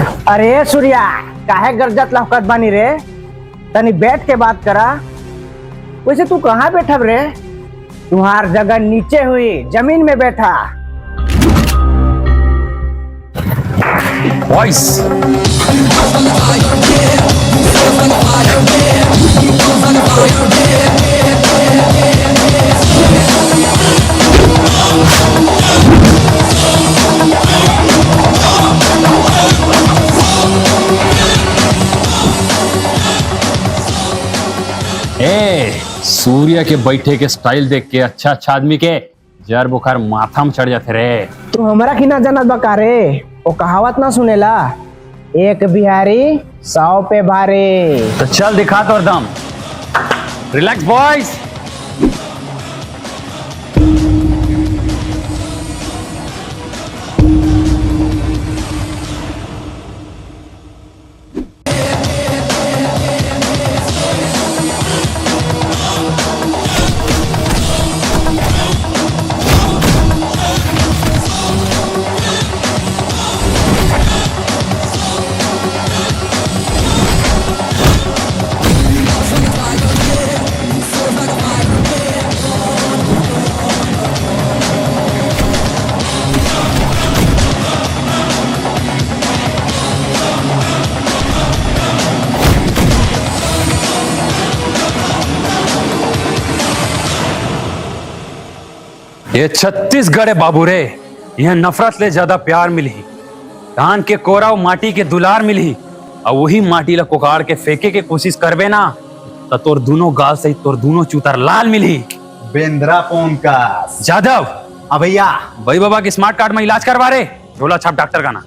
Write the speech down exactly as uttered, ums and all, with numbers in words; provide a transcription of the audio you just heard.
अरे सूर्या, काहे गरजत लहकत बानी रे? तनी बैठ के बात करा। वैसे तू कहाँ बैठब रे? तुहार जगह नीचे हुई, जमीन में बैठा। बॉयज, ए, सूर्य के बैठे के स्टाइल देख के अच्छा अच्छा आदमी के जर बुखार माथा में चढ़ जाथे रे। तू हमरा की ना जानत बा का रे? वो कहावत ना सुनेला, एक बिहारी सौ पे भारी। तो चल दिखा तोर दम। Relax boys. ये छत्तीसगढ़ है बाबू रे, यहाँ नफरत ले ज्यादा प्यार मिलही, धान के कोरा अउ माटी के दुलार मिलही। अउ वही माटी ला कोकाड़ के फेंके के कोशिश करबे ना, त तोर दूनों गाल सहित तोर दूनों चूतर लाल मिलही। बेंद्रा पोंकस। जाधव। हाँ भैया। बई बाबा के स्मार्ट कार्ड में इलाज करवा रे, झोला छाप डॉक्टर का ना।